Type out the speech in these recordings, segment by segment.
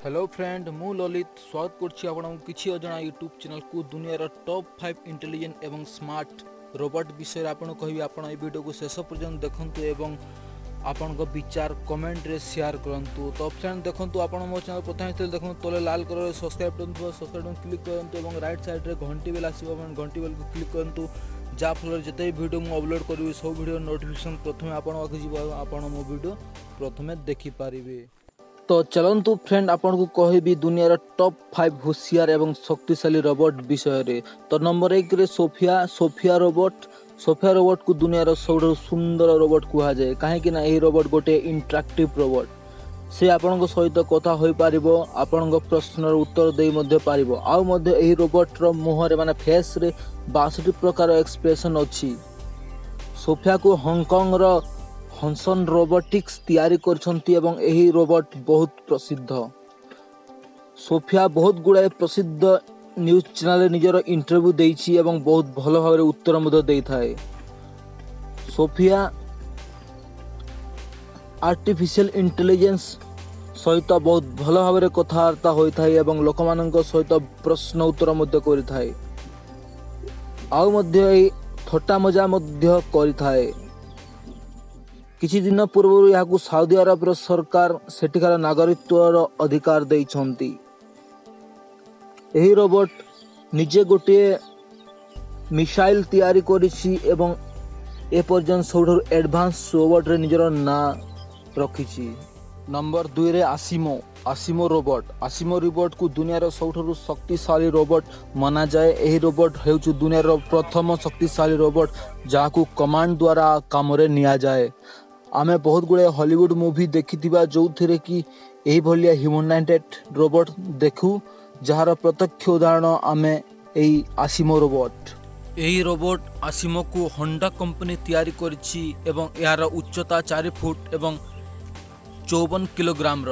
Hello friend, ମୁଁ ଲଲିତ ସ୍ୱାଗତ କରୁଛି ଆପଣଙ୍କୁ କିଛି ଅଜଣା ୟୁଟ୍ୟୁବ୍ ଚ୍ୟାନେଲକୁ। ଦୁନିଆର ଟପ୍ 5 ଇଣ୍ଟେଲିଜେଣ୍ଟ ଏବଂ ସ୍ମାର୍ଟ ରୋବଟ୍ ବିଷୟରେ ଆପଣଙ୍କୁ କହିବି। ଆପଣ ଏହି ଭିଡ଼ିଓକୁ ଶେଷ ପର୍ଯ୍ୟନ୍ତ ଦେଖନ୍ତୁ ଏବଂ ଆପଣଙ୍କ ବିଚାର କମେଣ୍ଟରେ ସେୟାର କରନ୍ତୁ। ତ ଫ୍ରେଣ୍ଡ, ଦେଖନ୍ତୁ, ଆପଣ ମୋ ଚ୍ୟାନେଲ ପ୍ରଥମେ ଥିଲେ, ଦେଖନ୍ତୁ, ତଳେ ଲାଲ କଲର ସବସ୍କ୍ରାଇବ୍ ବଟନ୍ ଥିବ, ସବସ୍କ୍ରାଇବ୍ ବଟନ୍ କ୍ଲିକ୍ କରନ୍ତୁ ଏବଂ ରାଇଟ୍ ସାଇଡ଼୍ରେ ଘଣ୍ଟି ବେଲ୍ ଆସିବ, ଆପଣ ଘଣ୍ଟି ବେଲ୍କୁ କ୍ଲିକ୍ କରନ୍ତୁ, ଯାହାଫଳରେ ଯେତେ ବି ଭିଡ଼ିଓ ମୁଁ ଅପଲୋଡ଼ କରିବି, ସବୁ ଭିଡ଼ିଓ ନୋଟିଫିକେସନ୍ ପ୍ରଥମେ ଆପଣଙ୍କ ପାଖକୁ ଯିବ ଏବଂ ଆପଣ ମୋ ଭିଡ଼ିଓ ପ୍ରଥମେ ଦେଖିପାରିବେ। ତ ଚାଲନ୍ତୁ ଫ୍ରେଣ୍ଡ, ଆପଣଙ୍କୁ କହିବି ଦୁନିଆର ଟପ୍ 5 ହୁସିଆର ଏବଂ ଶକ୍ତିଶାଳୀ ରୋବଟ ବିଷୟରେ। ତ ନମ୍ବର 1ରେ ସୋଫିଆ, ସୋଫିଆ ରୋବଟ। ସୋଫିଆ ରୋବଟକୁ ଦୁନିଆର ସବୁଠାରୁ ସୁନ୍ଦର ରୋବଟ କୁହାଯାଏ, କାହିଁକି ନା ଏହି ରୋବଟ ଗୋଟିଏ ଇଣ୍ଟରାକ୍ଟିଭ ରୋବଟ। ସେ ଆପଣଙ୍କ ସହିତ କଥା ହୋଇପାରିବ, ଆପଣଙ୍କ ପ୍ରଶ୍ନର ଉତ୍ତର ଦେଇ ମଧ୍ୟ ପାରିବ। ଆଉ ମଧ୍ୟ ଏହି ରୋବଟର ମୁହଁରେ, ମାନେ ଫେସ୍ରେ 62 ପ୍ରକାର ଏକ୍ସପ୍ରେସନ୍ ଅଛି। ସୋଫିଆକୁ ହଂକଂର ହନସନ୍ ରୋବୋଟିକ୍ସ ତିଆରି କରିଛନ୍ତି ଏବଂ ଏହି ରୋବଟ ବହୁତ ପ୍ରସିଦ୍ଧ। ସୋଫିଆ ବହୁତ ଗୁଡ଼ାଏ ପ୍ରସିଦ୍ଧ ନ୍ୟୁଜ୍ ଚ୍ୟାନେଲରେ ନିଜର ଇଣ୍ଟରଭ୍ୟୁ ଦେଇଛି ଏବଂ ବହୁତ ଭଲ ଭାବରେ ଉତ୍ତର ମଧ୍ୟ ଦେଇଥାଏ। ସୋଫିଆ ଆର୍ଟିଫିସିଆଲ ଇଣ୍ଟେଲିଜେନ୍ସ ସହିତ ବହୁତ ଭଲ ଭାବରେ କଥାବାର୍ତ୍ତା ହୋଇଥାଏ ଏବଂ ଲୋକମାନଙ୍କ ସହିତ ପ୍ରଶ୍ନ ଉତ୍ତର ମଧ୍ୟ କରିଥାଏ। ଆଉ ମଧ୍ୟ ଏହି ଥଟ୍ଟା ମଜା ମଧ୍ୟ କରିଥାଏ। କିଛି ଦିନ ପୂର୍ବରୁ ଏହାକୁ ସାଉଦି ଆରବର ସରକାର ସେଠିକାର ନାଗରିକତ୍ୱର ଅଧିକାର ଦେଇଛନ୍ତି। ଏହି ରୋବଟ ନିଜେ ଗୋଟିଏ ମିସାଇଲ ତିଆରି କରିଛି ଏବଂ ଏପର୍ଯ୍ୟନ୍ତ ସବୁଠାରୁ ଆଡଭାନ୍ସ ରୋବଟରେ ନିଜର ନାଁ ରଖିଛି। Number 2ରେ ଆସିମୋ, ଆସିମୋ robot. ଆସିମୋ ରୋବଟକୁ ଦୁନିଆର ସବୁଠାରୁ ଶକ୍ତିଶାଳୀ ରୋବଟ ମନାଯାଏ। ଏହି ରୋବଟ ହେଉଛି ଦୁନିଆର ପ୍ରଥମ ଶକ୍ତିଶାଳୀ ରୋବଟ, ଯାହାକୁ କମାଣ୍ଡ ଦ୍ୱାରା କାମରେ ନିଆଯାଏ। ଆମେ ବହୁତ ଗୁଡ଼ାଏ ହଲିଉଡ଼ ମୁଭି ଦେଖିଥିବା, ଯେଉଁଥିରେ କି ଏହିଭଳିଆ ହ୍ୟୁମାନଏଡ୍ ରୋବଟ ଦେଖୁ, ଯାହାର ପ୍ରତ୍ୟକ୍ଷ ଉଦାହରଣ ଆମେ ଏଇ ଆସିମୋ ରୋବଟ। ଏହି ରୋବଟ ଆସିମୋକୁ ହୋଣ୍ଡା କମ୍ପାନୀ ତିଆରି କରିଛି ଏବଂ ଏହାର ଉଚ୍ଚତା 4 ଫୁଟ ଏବଂ 54 କିଲୋଗ୍ରାମର।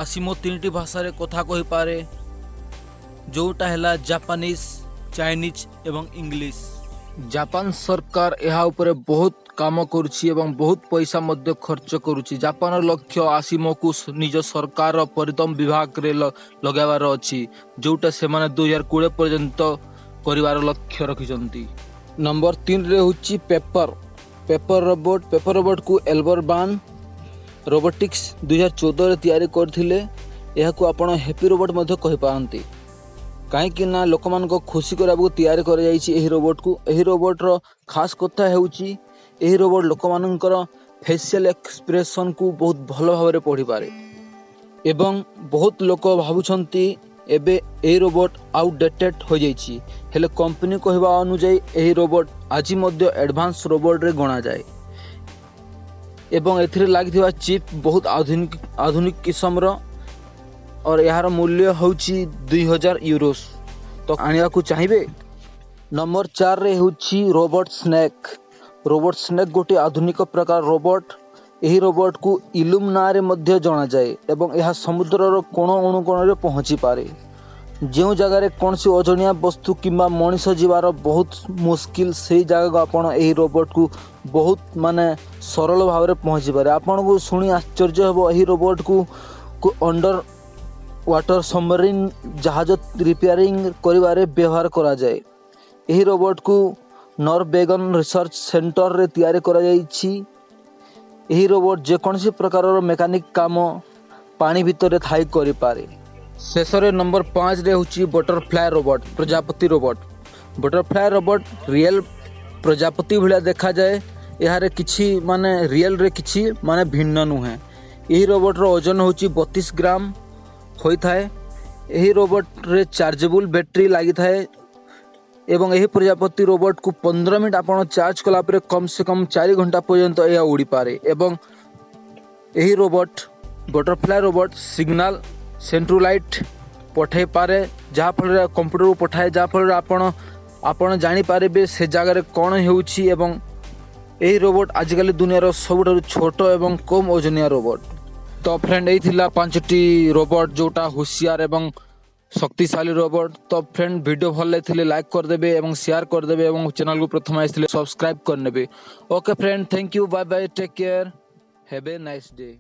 ଆସିମୋ ତିନିଟି ଭାଷାରେ କଥା କହିପାରେ, ଯେଉଁଟା ହେଲା ଜାପାନିଜ, ଚାଇନିଜ୍ ଏବଂ ଇଂଲିଶ। ଜାପାନ ସରକାର ଏହା ଉପରେ ବହୁତ କାମ କରୁଛି ଏବଂ ବହୁତ ପଇସା ମଧ୍ୟ ଖର୍ଚ୍ଚ କରୁଛି। ଜାପାନର ଲକ୍ଷ୍ୟ ଆସିମୋକୁ ନିଜ ସରକାରର ପରିବହନ ବିଭାଗରେ ଲଗାଇବାର ଅଛି, ଯେଉଁଟା ସେମାନେ 2020 ପର୍ଯ୍ୟନ୍ତ କରିବାର ଲକ୍ଷ୍ୟ ରଖିଛନ୍ତି। ନମ୍ବର 3ରେ ହେଉଛି ପେପର, ପେପର ରୋବୋଟ। ପେପର ରୋବୋଟକୁ ଏଲବରବାନ ରୋବୋଟିକ୍ସ 2014ରେ ତିଆରି କରିଥିଲେ। ଏହାକୁ ଆପଣ ହ୍ୟାପି ରୋବୋଟ ମଧ୍ୟ କହିପାରନ୍ତି, କାହିଁକି ନା ଲୋକମାନଙ୍କ ଖୁସି କରିବାକୁ ତିଆରି କରାଯାଇଛି ଏହି ରୋବୋଟକୁ। ଏହି ରୋବୋଟର ଖାସ୍ କଥା ହେଉଛି, ଏହି ରୋବୋଟ ଲୋକମାନଙ୍କର ଫେସିଆଲ ଏକ୍ସପ୍ରେସନକୁ ବହୁତ ଭଲ ଭାବରେ ପଢ଼ିପାରେ ଏବଂ ବହୁତ ଲୋକ ଭାବୁଛନ୍ତି ଏବେ ଏହି ରୋବୋଟ ଆଉଟଡେଟେଡ୍ ହୋଇଯାଇଛି। ହେଲେ କମ୍ପାନୀ କହିବା ଅନୁଯାୟୀ ଏହି ରୋବୋଟ ଆଜି ମଧ୍ୟ ଆଡଭାନ୍ସ ରୋବୋଟରେ ଗଣାଯାଏ ଏବଂ ଏଥିରେ ଲାଗିଥିବା ଚିପ୍ ବହୁତ ଆଧୁନିକ ଆଧୁନିକ କିସମର और ଏହାର ମୂଲ୍ୟ ହେଉଛି 2000 ୟୁରୋସ୍। ତ ଆଣିବାକୁ ଚାହିଁବେ? ନମ୍ବର 4ରେ ହେଉଛି ରୋବୋଟ ସ୍ନେକ୍। ରୋବୋଟ ସ୍ନେକ୍ ଗୋଟିଏ ଆଧୁନିକ ପ୍ରକାର ରୋବୋଟ। ଏହି ରୋବୋଟକୁ ଇଲୁମ୍ ନାଁରେ ମଧ୍ୟ ଜଣାଯାଏ ଏବଂ ଏହା ସମୁଦ୍ରର କୋଣ ଅନୁକୋଣରେ ପହଞ୍ଚିପାରେ, ଯେଉଁ ଜାଗାରେ କୌଣସି ଅଜଣିଆ ବସ୍ତୁ କିମ୍ବା ମଣିଷ ଯିବାର ବହୁତ ମୁସ୍କିଲ। ସେଇ ଜାଗାକୁ ଆପଣ ଏହି ରୋବୋଟକୁ ବହୁତ ମାନେ ସରଳ ଭାବରେ ପହଞ୍ଚିପାରେ। ଆପଣଙ୍କୁ ଶୁଣି ଆଶ୍ଚର୍ଯ୍ୟ ହେବ, ଏହି ରୋବୋଟକୁ ଅଣ୍ଡର ୱାଟର ସବମରିନ୍ ଜାହାଜ ରିପେୟାରିଂ କରିବାରେ ବ୍ୟବହାର କରାଯାଏ। ଏହି ରୋବୋଟକୁ ନରବେଗନ ରିସର୍ଚ୍ଚ ସେଣ୍ଟରରେ ତିଆରି କରାଯାଇଛି। ଏହି ରୋବୋଟ ଯେକୌଣସି ପ୍ରକାରର ମେକାନିକ କାମ ପାଣି ଭିତରେ ଥାଇ କରିପାରେ। ଶେଷରେ ନମ୍ବର 5ରେ ହେଉଛି ବଟରଫ୍ଲାଏ ରୋବୋଟ, ପ୍ରଜାପତି ରୋବୋଟ। ବଟରଫ୍ଲାଏ ରୋବୋଟ ରିଏଲ ପ୍ରଜାପତି ଭଳିଆ ଦେଖାଯାଏ। ଏହାର କିଛି ମାନେ ରିଏଲରେ କିଛି ମାନେ ଭିନ୍ନ ନୁହେଁ। ଏହି ରୋବୋଟର ଓଜନ ହେଉଛି 32 ଗ୍ରାମ ହୋଇଥାଏ। ଏହି ରୋବୋଟରେ ଚାର୍ଜେବୁଲ୍ ବ୍ୟାଟେରୀ ଲାଗିଥାଏ ଏବଂ ଏହି ପ୍ରଜାପତି ରୋବୋଟକୁ 15 ମିନିଟ୍ ଆପଣ ଚାର୍ଜ କଲା ପରେ କମ୍ ସେ କମ୍ 4 ଘଣ୍ଟା ପର୍ଯ୍ୟନ୍ତ ଏହା ଉଡ଼ିପାରେ। ଏବଂ ଏହି ରୋବୋଟ, ବଟରଫ୍ଲାଏ ରୋବୋଟ ସିଗ୍ନାଲ ସେଣ୍ଟ୍ରୁଲାଇଟ୍ ପଠାଇ ପାରେ, ଯାହାଫଳରେ କମ୍ପ୍ୟୁଟରକୁ ପଠାଏ, ଯାହାଫଳରେ ଆପଣ ଜାଣିପାରିବେ ସେ ଜାଗାରେ କ'ଣ ହେଉଛି। ଏବଂ ଏହି ରୋବୋଟ ଆଜିକାଲି ଦୁନିଆର ସବୁଠାରୁ ଛୋଟ ଏବଂ କମ୍ ଓଜନିଆ ରୋବୋଟ। ତ ଫ୍ରେଣ୍ଡ, ଏଇ ଥିଲା ପାଞ୍ଚଟି ରୋବୋଟ, ଯେଉଁଟା ହୁସିଆର ଏବଂ ଶକ୍ତିଶାଳୀ ରୋବୋଟ। ତ ଫ୍ରେଣ୍ଡ, ଭିଡ଼ିଓ ଭଲ ଲାଗିଥିଲେ ଲାଇକ୍ କରିଦେବେ ଏବଂ ସେୟାର କରିଦେବେ ଏବଂ ଚ୍ୟାନେଲକୁ ପ୍ରଥମେ ଆସିଥିଲେ ସବସ୍କ୍ରାଇବ୍ କରିନେବେ। Okay friend, thank you, bye bye, take care, have a nice day.